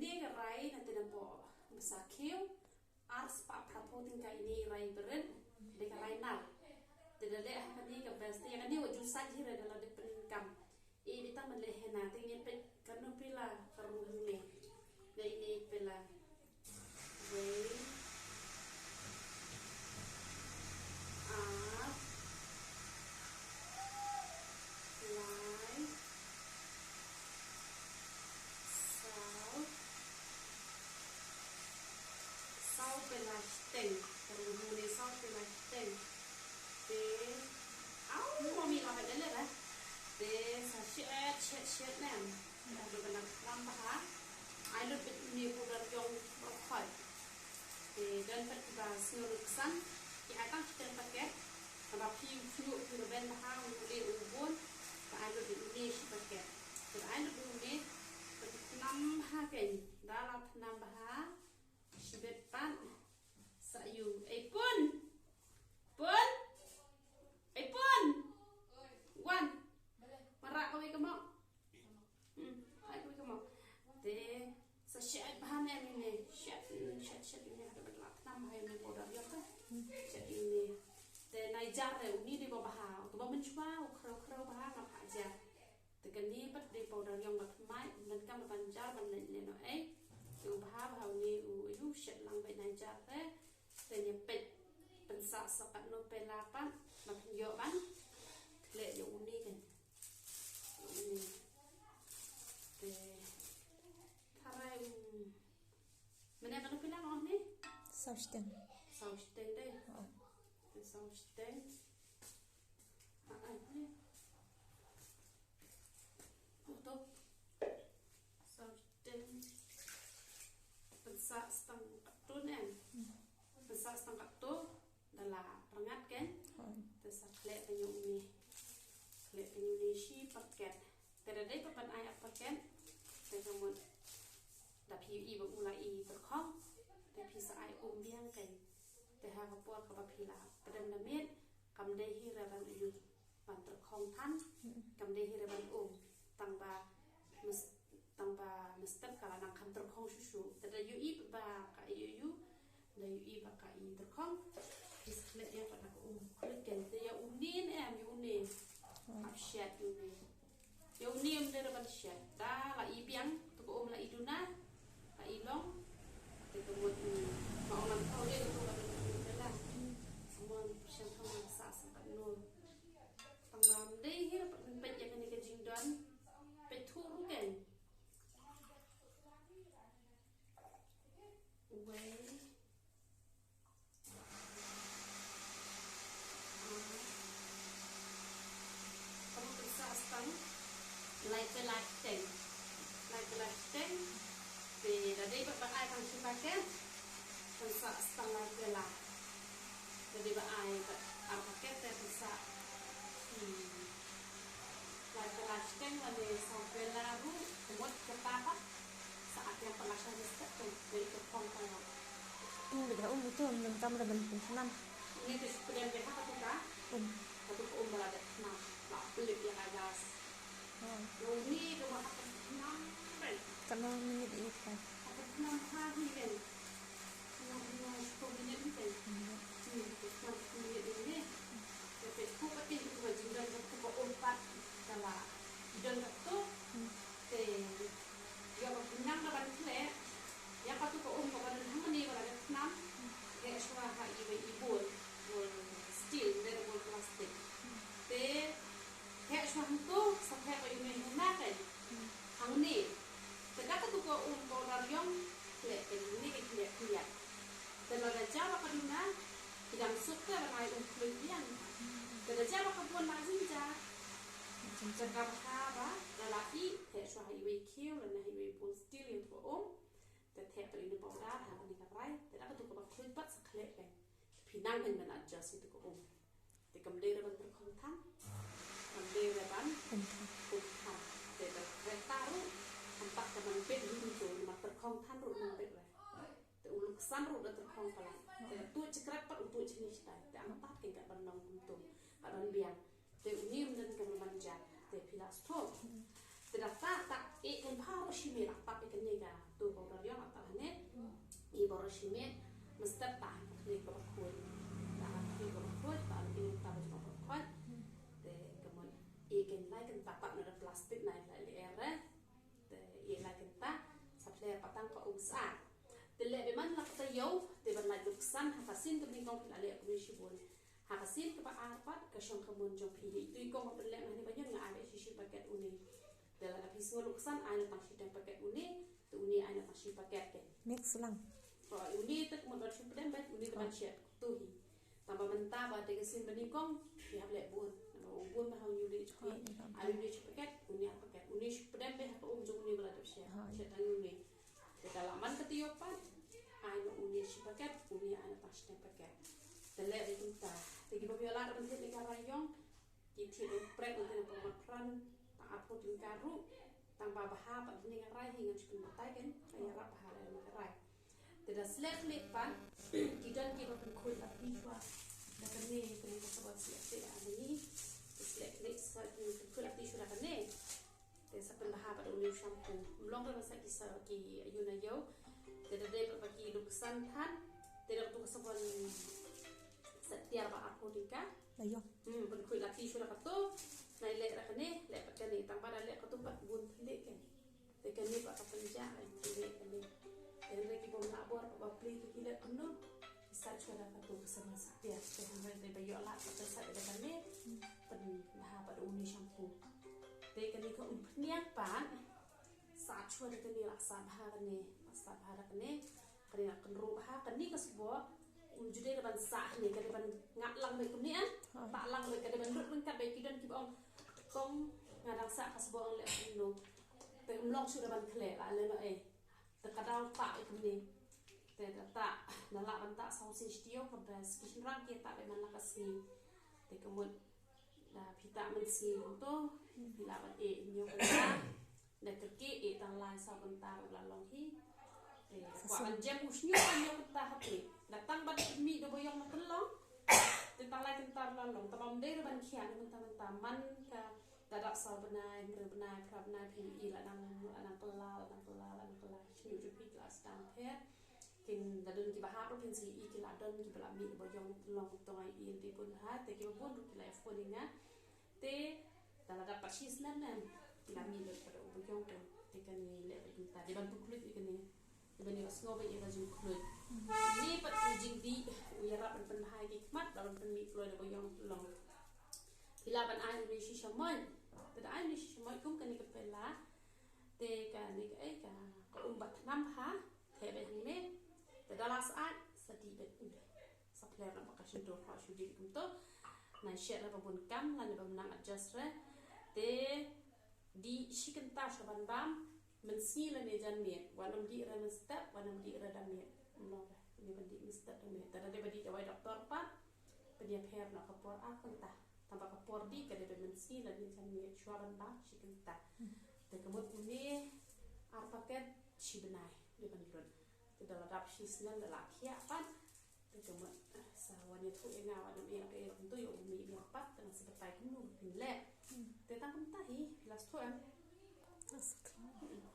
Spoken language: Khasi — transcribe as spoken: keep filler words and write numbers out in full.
Te ka rai na te na po basa khiew. Ar spah phra phew tyngka ine i rai brit. Dei ka rai nar. Te da dei ha kane ka best. Te ïa kane wat ju sait hi re da la dep pyndonkam. I bita man leh henna te ngin peit kano phi la ka rung hangne. Da ine phi la. Wei. Ar. Lai. Saw. Saw pela shiteng. Ka rung hangne saw pela shiteng. Te. Aw, mami la ka dele ba. Te sa shet, shet, shet nem. Dah dei ban lam bha. Ai lut bit uni powder ïong ba khoi. Te don pat ba sngewrit ksan. Ki ai tang shiteng paket. Haba phi phi phi rben bha u le u bun. Ba ai lut bit uni shi paket. Te ai lut bit uni. Ba ki tnam bha kein. Da la tnam bha. Shibit pat. Sa ïu. Ei pun. Pun. Ei pun. Wan. Mara kawei ka mok. Hmm. Ai kawei ka mok. Te sa shet bha ne mine. Shet, shet, shet ne. Hada bad la tnam bha ne powder ïong ka. Shet ne. Te nai jar re uni dei ba bha. Uto ba mynshuwa u khrew khrew bha ngam ha jar. Te kane pat dei powder ïong ba thymmai, mynta kam ban jar ban leit lehno ei. Te u bha bha une u ïu shet lang beit nai jar te. Te ne peit pynsah sa katno pela pat ba phin ïoh ban khleh ïa une kan. Ïa une. Te tharai um. Mynne katno pela ngon ne? Saw shiteng. Saw shiteng dei. Oh. Te saw shiteng. Ah, ah, ne. Oto. Saw shiteng. Pynsah stang katto ne. Hmm. Pynsah stang katto. Da la rngat kein. Hmm. Te sa khleh kein ïa une. Khleh kein ïa une shi paket. Te da dei ba ban ai ar paket. Te ka mut da phi ïohi ba u la i tyrkhong. Te phi sa ai um biang kein. Te ha ka por kaba phi la pdem da miet. Kam dei hi re ban ïu ban tyrkhong than. Kam dei hi re ban um. Tang ba mes-, tang ba mynstep ka la nang kham tyrkhong shuh shuh. Te da ïohi ba ka ïu ïu. Da ïohi ba ka i tyrkhong. Phi sa khleh ïa ka da ka um. Khleh kein te ïa une ne em ïa une. Hap shet ïa une. Ïa une ym dei re ban shet. Da la i biang, to ka um la i duna, la i long. Te ka mut, mm, ma ong lang thaw dei to ka dei ka dei la. Ka mut shen thaw ma sa sa ka nul. Tang ma ym dei hi re ban peit ïa kane ka jingdon. Peit thuh ruh kein. Wei. Ka mut pynsah stang lai pela shiteng. Lai pela shiteng. Te da dei ba ban ai tang shi paket. Pynsah stang lai pela. Da dei ba ai ba ar paket te pynsah. Hmm. Lai pela shiteng lane saw pela ruh, ka mut kata pat. Sa ar pela ka step tu, dei ka phong ka. Hmm, bit ha um ito, ym kam da ban pyntnam. Ni te shu pynlem beit ha katu ka. Um. Katu ka um ba la dep tnam. La pynlip ïa ka gas. Oh. Ïa une ka ba ha ka tnam beit. Katno minit ïa ka? Ha ka tnam ha hi beit. Tnam, tnam, shiphew minit hi beit. Minit. Hmm, tnam shiphew minit hi beit. Te peit, ko ka tei ko ka jingdon ka, ko ka um pat ka la don ka tu. Hmm. Te ïa ka pynang da ban khleh, ïa katu ka um kaba don hangne ba la dep tnam, theh shuwa ha iwei i bowl, bowl steel, ne bowl plastic. Te theh shuwa hangto, sa theh ka ïa une hangna kein. Hangne. Te da katu ka um powder ïong, khleh kein, hangne ka khleh khleh. Te lada jia ba ka duna, ki dang suk te ban ai um khluit biang. Te lada jia ba ka bun la jynjar. Te kaba ha ba, da la ih, theh shuwa ha iwei i khiew, lane ha iwei i bowl steel ïa uto ka um. Te theh pat ïa une u powder ha kane ka rai. Te da katu kaba khluit pat sa khleh kein. Phi nang kein ban adjust ïa uto ka um. Te kam dei re ban tyrkhong than. Kam dei re ban um than. Um than. Te da khreh ta ruh. Kam pat ka ban bit ruh uto, namar tyrkhong than ruh ban bit re. Te u luksan ruh da tyrkhong palat. Te tuh jingkrep pat u tuh jingïasyrdoh. Te ym pat kein kat ban long kumto. Kat ban biang. Te une ym don ka ban jia. Te phi la sngewthuh. Te da ta ta eh kein bha ruh shim ïa la tap ïa kane ka tu powder Shi miet, mynstep ta ha ka khlieh kaba khuid. Ta ha ka khlieh kaba khuid, ta ha ka khlieh kaba khuid. Te ka mut, ïa kane ka ta pat na da plastik na la li er. Te ïa la ka ta, sa pler pat tang ka um sah. Te leh ba man la ka ta ïoh, te ban lait luksan, ha ka sien kaba nyngkong phi la leh kumne shibun. Ha ka sien kaba ar pat, ka shong ka mon jong phi. Ïa itu i kong ba pynleh nga hangne ba ñion nga ai leh shi shi paket une. Te lada phi sngew luksan, ai na tang shiteng paket une, te une ai na tang shi paket ke. Mix lang. Une te ka mut ban shu pdem beit, une te ban shet. Tu hi. Tang ba mynta ba te ka sien ba nyngkong, phi hap leh bun. Ba u bun ba ha une u dei shi. Ai une shi paket, une ar paket. Une shu pdem beit ha ka um jong une ba la dep shet. Shet tang une. Te da la man ka ta ïoh pat, ai na une shi paket, une ai na tang shiteng paket. Te leh beit kumta. Te kiba ïoh lad ban thied ïa ka rai ïong, ki thied ban prek ban thied ban prek ban pran, tang arphew tyngka ruh, tang ba bha pat da ïa ka rai hi ngan shu pynbatai kein, ka ïarap bha da ïa ka rai. Te da sleh khlieh pat, ki don kiba pynkhuid lati shuwa da kane, kane ka sabon sleh khlieh ha kane. Te sleh khlieh sa ki pynkhuid lati shuwa da kane. Te sa pynbha pat da une u shampoo. Ym long ruh ba sa ki sa ki ayu na ïew. Te da dei pat ba ki luksan than. Te da tu ka sabon sa tiar ba arphew tyngka. La ïoh. Hmm, pynkhuid lati shuwa da katu. Nai leh da kane, leh pat kane, tang ba da leh katu pat bun thylliej kane. Te kane pat ka pynjah la thylliej kane. Te hynrei ki bym lah bor pat ba plie ki leh kumno. Ki sait shuwa da katu ka sabon sa tiar. Te hynrei te ba ïoh lad pat te sait da kane. Pynbha pat da une u shampoo. Te kane ka umphniang pat. Sah shuwa da kane, la sah bha kane, la sah bha da kane. Kane la kynruh bha, kane ka sboh. Um ju dei da ban sah ne, ka dei ban ngat lang beit kumne, ah. Tah lang beit, ka dei ban lut ryngkat beit, ki don kiba ong. Kong nga dang sah ka sboh, nga leh kumno. Te ym long shuh da ban khleh, la leh noh eh. Te ka daw tah beit kumne. Te da tah, da lah ban tah saw sngi shi taïew, ka best. Ki shynrang ki tah beit man la ka sngi. Te ka mut da phi tah mynsngi kumto, phi lah ban eh hynñiew kynta. Da kyrkieh eh tang lai saw kynta ruh la long hi. Te kwah ban jem u shñiuh hynñiew kynta ha phi. Da tang ban mih da ba ïong na pynlong. Te tang lai kynta ruh la long. Te bym dei ruh ban khiah na mynta mynta man ka da dap saw bnai, hynriew bnai, phra bnai phi ïohi la nang, la nang kylla, la nang kylla, la nang kylla. Shñiuh jong phi la sdang pher. Kin da don kiba hap ruh phin sa ïohi ki la don kiba la mih da ba ïong na pynlong, tang ai ïohi te bun ha, te kiba bun ruh ki la ïa phone ïa nga. Te da la dap pat shi snem ne ki la mih lut pat da u ba ïong te. Te kane leh beit kumta, dei ban pynkhluit ïa kane. Dei ban ïohsngew beit ïa ka jingkhluit. Kane pat u jingdih u ïarap ban pynbha ïa ki khmat, da ban pynmih kloi da ba ïong long. Phi lah ban ai une shi shamoit. Te da ai une shi shamoit kum kane ka pela. Te kane ka, eh, ka, ka um ba thnam ha. Te beit hangne. Te da la sah ai, sa dih beit une. Sa pler na ba ka shyntur ha shu dih kumto. Nai shet na ba bun kam, lane ba nang adjust re. Te dih shi kynta sha ban bam, mynsngi lane janmiet. Wat nym dih re mynstep, wat nym dih re da miet. Ym long re, ym ban dih mynstep da miet. Te da dei ba dih da wai doktor pat. Pynïapher noh ka por ar kynta. Tang ba ka por dih ka dei ba mynsngi lane janmiet shuwa ban bam shi kynta. Te ka mut une ar paket shi bnai dei ban lut. Te da la dap shi snem da la khiah pat. Te ka mut sa wan ïathuh ïa nga wat nym ïa ka ïa kumto ïa u mih ïa pat te nga sa batai kumno phin leh. Te tang kumta hi phi la sngewthuh em? La sngewthuh.